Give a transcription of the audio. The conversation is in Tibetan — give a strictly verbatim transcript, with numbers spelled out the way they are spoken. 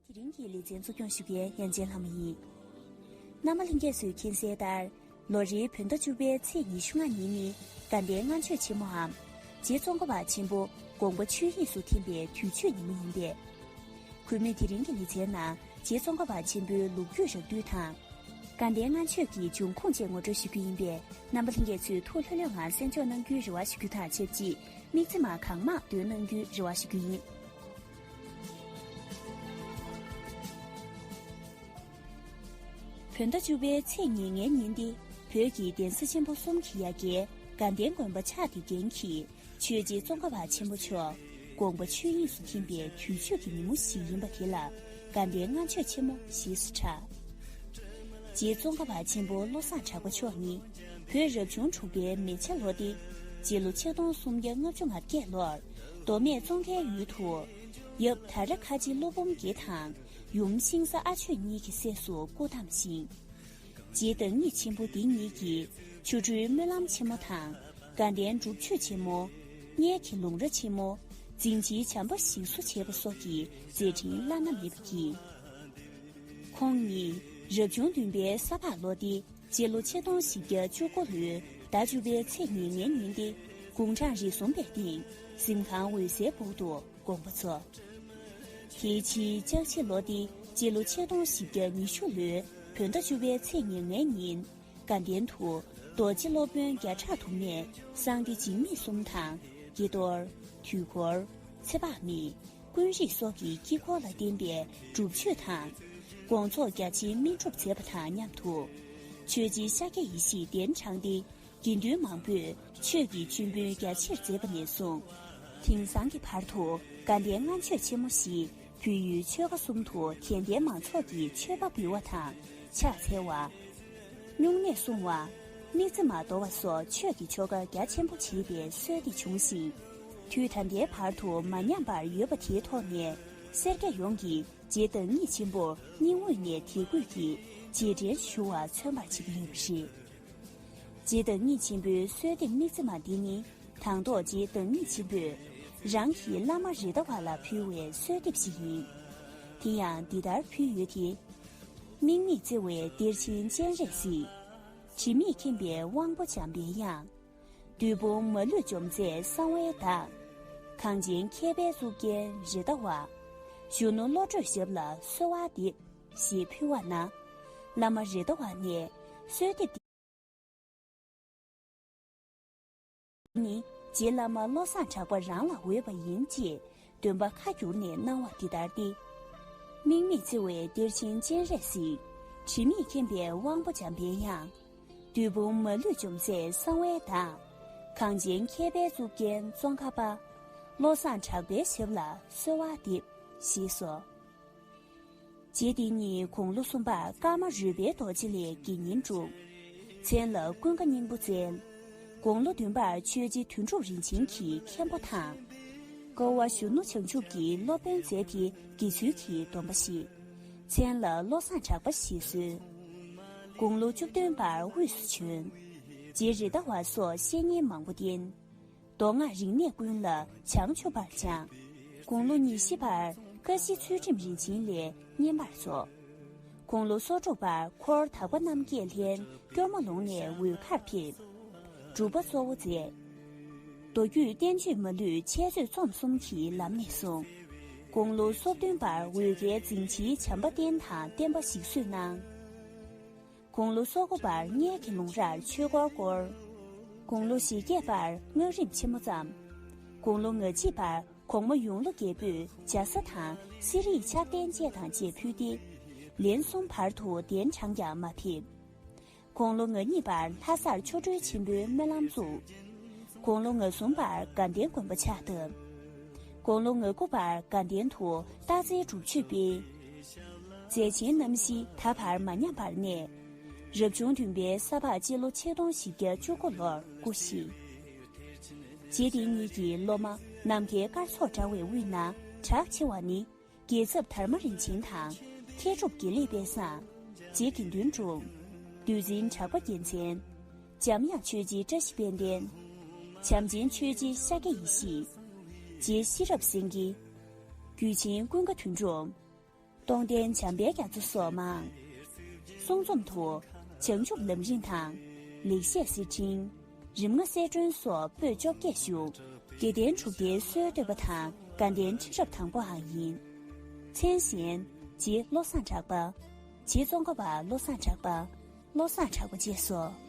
དེ་རིང་གི་ལེ་ཚན་གཙོ་སྐྱོང་ཞུ་མཁན་ཡང་ཅན་ལྷ་མོ་ཡིན། རྣམ་པ་ལྷན་རྒྱས་ཚོས་མཁྱེན་གསལ་ལྟར། ལོ་རེའི་བོད་ཟླ་བཅུ་པའི་ཚེས་ཉི་ཤུ་ལྔ་ཉིན་ནི་དགའ་ལྡན་ལྔ་མཆོད་ཆེན་མོའམ། རྗེ་ཙོང་ཁ་པ་ཆེན་པོ་དགོངས་པ་ཆོས་དབྱིངས་སུ་ཐིམ་པའི་དུས་མཆོད་ཉིན་མོ་ཡིན་པས། གུས་མོས་དེ་རིང་གི་ལེ་ཚན་ནང་རྗེ་ཙོང་ཁ་པ་ཆེན་པོའི་ལོ་རྒྱུས་རགས་བསྡུས་དང་། དགའ་ལྡན་ལྔ་མཆོད་ཀྱི་འབྱུང་ཁུངས་བཅས་ངོ་སྤྲོད་ཞུ་རྒྱུ་ཡིན་པས། རྣམ་པ་ལྷན་རྒྱས་ཚོས་ཐུགས་ལྷོད་ལྷོད་ངང་གསན་འཇོག་གནང་རྒྱུའི་རེ་བ་ཞུ་རྒྱུ་དང་ཆབས་ཅིག་དམིགས་བརྩེ་མ་གང་མང་འདོན་གནང་རྒྱུའི་རེ་བ་ཞུ་རྒྱུ་ཡིན། བོད་ཟླ་བཅུ་པའི་ཚེས་ཉེར་ལྔའི་ཉིན་འདི་བོད་ཀྱི་གདན་ས་ཆེན་པོ་གསུམ་གྱི་ཡ་གྱལ་དགའ་ལྡན་དགོན་པ་ཕྱག་འདེབས་མཁན་གྱི་ཆོས་རྗེ་ཙོང་ཁ་པ་ཆེན་པོ་མཆོག་དགོངས་པ་ཆོས་དབྱིངས་སུ་ཐིམ་པའི་དུས་མཆོད་ཀྱི་ཉིན་མོ་ཞིག་ཡིན་པ་དེ་ལ་དགའ་ལྡན་ལྔ་མཆོད་ཆེན་མོ་ཞེས་སུ་གྲགས། རྗེ་ཙོང་ཁ་པ་ཆེན་པོ་བློ་བཟང་གྲགས་པ་མཆོག་ནི་བོད་རབ་བྱུང་དྲུག་པའི་མེ་བྱ་ལོ་སྟེ། རྗེ་ལོ་ཆིག་སྟོང་སུམ་བརྒྱ་ལྔ་བཅུ་ང་བརྒྱད་ལོར་མདོ་སྨད་ཙོང་ཁའི་ཡུལ་དུ་ཡབ་ད་ར་ཁ་ཆེ་ཀླུ་འབུམ་རྒྱལ་དང་ཡུམ་ཤིང་བཟའ་ཨ་ཆོས་གཉིས་ཀྱི་སྲས་སུ་སྐུ་བལྟམས་ཤིང་། རྗེ་བདག་ཉིད་ཆེན་པོ་འདི་ཉིད་ཀྱིས་ཆོ་འཕྲུལ་སྨོན་ལམ་ཆེན་མོ་དང་དགའ་ལྡན་སྒྲུབ་མཆོད་ཆེན་མོ། མངལ་གྱི་ལུང་ར་ཆེན་མོ། འཛིན་བྱེད་བྱམས་པ་ཞིག་གསོ་བྱས་པ་སོགས་ཀྱི་མཛད་འཕྲིན་བླ་ན་མེད་པ་བསྐྱེད། ཁོང་ཉིད་རབ་བྱུང་བདུན་པའི་ས་ཕག་ལོ་སྟེ། རྗེ་ལོ་ཆིག་སྟོང་བཞི་བརྒྱ་བཅུ་དགུ་ལོའི་ཟླ་བཅུ་པའི་ཚེས་ཉེར་ལྔའི་ཉིན་ཏེ། དགུང་གྲངས་རེ་ཟུང་པའི་སྟེང་གཟིམ་ཁང་འོད་གསལ་སྦུག་ཏུ་དགོངས་པ་རྫོགས། དེའི་ཕྱིའི་ལྕགས་བྱི་ལོ་སྟེ། རྗེ་ལོ་ཆིག་སྟོང་བཞི་བརྒྱ་ཉི་ཤུ་ལོའི་བོད་ཟླ་བཅུ་པའི་ཚེས་ཉེར་ལྔའི་ཉིན། དགའ་ལྡན་དུ་རྡོ་རྗེ་སློབ་དཔོན་བརྒྱ་ཕྲག་དུ་མས་གསང་བདེ་འཇིགས་མེད་གསུམ་དང་། དགྱེས་རྡོར། དུས་འཁོར། ཚེ་དཔག་མེད། ཀུན་རིག་སོགས་ཀྱི་དཀྱིལ་འཁོར་ལ་བརྟེན་པའི་སྒྲུབ་མཆོད་དང་། དགོངས་རྫོགས་རྒྱ་ཆེའི་སྨིན་སྒྲུབ་མཛད་པ་དང་མཉམ་དུ། ཆོས་རྗེ་ཤཱཀྱ་ཡེ་ཤེས་གདན་དྲངས་ཏེ། དགེ་འདུན་མང་པོས་ཆོས་ཀྱི་མཆོད་འབུལ་རྒྱ་ཆེར་མཛད་པ་ནས་བཟུང་། དེང་སང་གི་བར་དུ་དགའ་ལྡན་ལྔ་མཆོད་ཆེན་མོ་ཞེས་བོད་ཡུལ་ཆོལ་ཁ་གསུམ་དུ་དད་ལྡན་མང་ཚོགས་ཀྱིས་མཆོད་པ་འབུལ་བ་དང་ཕྱག་འཚལ་བ། སྨྱུང་གནས་སྲུང་བ། དམིགས་བརྩེ་མ་དོར་བ་སོགས་ཆོས་ཀྱི་ཆོ་ག་རྒྱ་ཆེན་པོ་བྱེད་པའི་སྲོལ་འདི་བྱུང་ཞིང་། དུས་ད་ལྟའི་བར་དུ་མ་ཉམས་པར་ཡོད་པ་དེའི་ཐོག་ནས་སེར་སྐྱ་ཡོངས་ཀྱིས་རྗེ་བདག་ཉིད་ཆེན་པོར་སྙིང་དབུས་ནས་དད་གུས་ཀྱིས་རྗེས་དྲན་ཞུ་བ་མཚོན་པར་བྱེད་ཀྱི་ཡོད་པ་རེད། རྗེ་བདག་ཉིད་ཆེན་པོའི་གསོལ་འདེབས་དམིགས་བརྩེ་མ་འདི་ནི་དང་ཐོག་རྗེ་བདག་ཉིད་ཆེན་པོས་རང་གི་བླ་མ་རེད་མདའ་བ་ལ་ཕུལ་བའི་གསོལ་འདེབས་ཤིག་ཡིན། དེ་ཡང་འདི་ལྟར་ཕུལ་ཡོད་དེ། དམིགས་མེད་བརྩེ་བའི་གཏེར་ཆེན་སྤྱན་རས་གཟིགས། དྲི་མེད་མཁྱེན་པའི་དབང་པོ་འཇམ་པའི་དབྱངས། བདུད་དཔུང་མ་ལུས་འཇོམས་མཛད་གསང་བའི་བདག། གངས་ཅན་མཁས་པའི་གཙུག་རྒྱན་རེད་མདའ་བ། གཞོན་ནུ་བློ་གྲོས་ཞབས་ལ་གསོལ་བ་འདེབས། ཞེས་ཕུལ་བ་ན། བླ་མ་རེད་མདའ་བ་ནས་གསོལ་འདེབས་འདི་ནི་རྗེ་བླ་མ་བློ་བཟང་གྲགས་པ་རང་ལ་འོས་པ་ཡིན་ཅེས་འདོན་པ་ཁ་བསྒྱུར་ནས་གནང་བ་འདི་ལྟར་ཏེ། དམིགས་མེད་བརྩེ་བའི་གཏེར་ཆེན་སྤྱན་རས་གཟིགས། དྲི་མེད་མཁྱེན་པའི་དབང་པོ་འཇམ་པའི་དབྱངས། བདུད་དཔུང་མ་ལུས་འཇོམས་མཛད་གསང་བའི་བདག། གངས་ཅན་མཁས་པའི་གཙུག་རྒྱན་ཙོང་ཁ་པ། བློ་བཟང་གྲགས་པའི་ཞབས་ལ་གསོལ་བ་འདེབས། ཞེས་སོ། རྗེ་འདི་ཉིད་དགུང་ལོ་གསུམ་པར་ཀརྨ་རོལ་པའི་རྡོ་རྗེ་ལས་དགེ་བསྙེན་བསྒྲུབས། མཚན་ལ་ཀུན་དགའ་སྙིང་པོ་བསྩལ། དགུང་ལོ་བདུན་པར་ཆོས་རྗེ་དོན་གྲུབ་རིན་ཆེན་གྱི་མཁན་པོ་དང་། ཀ་བ་གཞོན་ནུ་བྱང་ཆུབ་ཀྱི་སློབ་དཔོན་མཛད་དེ་དགེ་ཚུལ་གྱི་སྡོམ་པ་བཞེས། མཚན་ལ་བློ་བཟང་གྲགས་པ་ཞེས་གསོལ། དགུང་ལོ་བཅུ་བདུན་པར་དབུས་སུ་བྱོན། རྗེ་རེད་མདའ་བ་སོགས་བཤེས་གཉེན་མང་པོ་བསྟེན། མདོ་སྔགས་རིག་གནས་ཀུན་ལ་བྱང་ཆུབ་པར་སྦྱངས། དགུང་ལོ་ཉི་ཤུ་པར་ཀ་ཤི་ཚུལ་ཁྲིམས་རིན་ཆེན་ལས་བསྙེན་པར་རྫོགས། དགུང་ལོ་སོ་དྲུག་པར་འཁོར་དག་པ་རྣམ་བསྐྱེད་ལྷན་སྐྱོར་མོ་ལུང་ནས་འོལ་ཁར་ཕེབས། སྒྲུབ་པ་གཙོ་བོ་མཛད། མདོ་རྒྱུད་བསྟན་བཅོས་མ་ལུས་འཆད་རྩོད་རྩོམ་གསུམ་གྱི་ལམ་ནས་བཟུང་། དགུང་ལོ་སོ་བདུན་པར་འོལ་ཁའི་འཛིན་ཆེན་བྱམས་པ་བསྟན་དང་བསྟན་པ་ཞིག་གསོས་གནང་། དགུང་ལོ་སོ་དགུ་པར་མངལ་གྱི་ལུང་རར་ཆོས་འཁོར་བསྐོར། དགུང་ལོ་ཞེ་བརྒྱད་པར་སྔགས་རིམ་ཆེན་མོ་བརྩམས། དགུང་ལོ་ང་གཅིག་པར་གོང་མ་ཡོངས་ལུ་རྒྱལ་པོས་ཇ་ས་དང་གསེར་ཡིག་ཕྱག་རྟེན་བཅས་དང་བཅས་ཕུལ་ཏེ། ལན་གསུམ་བར་དུ་གདན་དྲངས་ཀྱང་མ་ཕེབས། དགུང་ལོ་ང་གཉིས་པར་ལྷ་སར་ཆོ་འཕྲུལ་ཆེན་པོའི་སྨོན་ལམ་བཙུགས། དགུང་ལོ་ང་གསུམ་པར་དགའ་ལྡན་དགོན་པ་ཕྱག་བཏབ། དགུང་ལོ་ང་དགུ་པར་དགའ་ལྡན་དུ་སྟག་འཚེར་སྒྲུབ་མཆོད་སྤེལ། མཛད་ཆེན་རྣམ་བཞི་ད་བར་མ་ཉམས་པར་གནས། རབ་བྱུང་བདུན་པའི་ས་ཕག་སྤྱི་ལོ་ཆིག་སྟོང་བཞི་བརྒྱ་བཅུ་དགུ་ལོར་སྐུ་གཤེགས། རྗེ་འདི་ཉིད་ཀྱི་སློབ་མ་ནམ་མཁའི་སྐར་ཚོགས་འདྲ་བའི་དབུས་ན་གྲགས་ཆེ་བ་ནི། རྒྱལ་ཚབ་དར་མ་རིན་ཆེན་དང་། མཁས་གྲུབ་དགེ་ལེགས་དཔལ་བཟང་། རྗེ་དགེ་འདུན་འབྲོམ། འདུལ་འཛིན་གྲགས་པ་རྒྱལ་མཚན། འཇམ་དབྱངས་ཆོས་རྗེ་བཀྲ་ཤིས་དཔལ་ལྡན། བྱམས་ཆེན་ཆོས་རྗེ་ཤཱཀྱ་ཡེ་ཤེས། རྗེ་ཤེས་རབ་སེང་གེ། རྒྱུད་ཆེན་ཀུན་དགའ་དོན་གྲུབ། སྟོང་ལྡན་འཇམ་དཔལ་རྒྱ་མཚོ་སོགས་མང་། གསུང་རྩོམ་དུ། བྱང་ཆུབ་ལམ་རིམ་དང་། ལེགས་བཤད་གསེར་ཕྲེང་། རིམ་ལྔ་གསལ་སྒྲོན་སོགས་པོད་བཅོ་བརྒྱད་བཞུགས། དགེ་ལྡན་གྲུབ་མཐའི་སྲོལ་གཏོད་པ་དང་དགའ་ལྡན་ཁྲི་རབས་དང་པོའང་ཡིན། མཚན་གཞན། རྗེ་བློ་བཟང་གྲགས་པ། རྗེ་ཙོང་ཁ་པ་བློ་བཟང་གྲགས་པ། བློ་བཟང་གྲགས་པ་བཅས་སོ།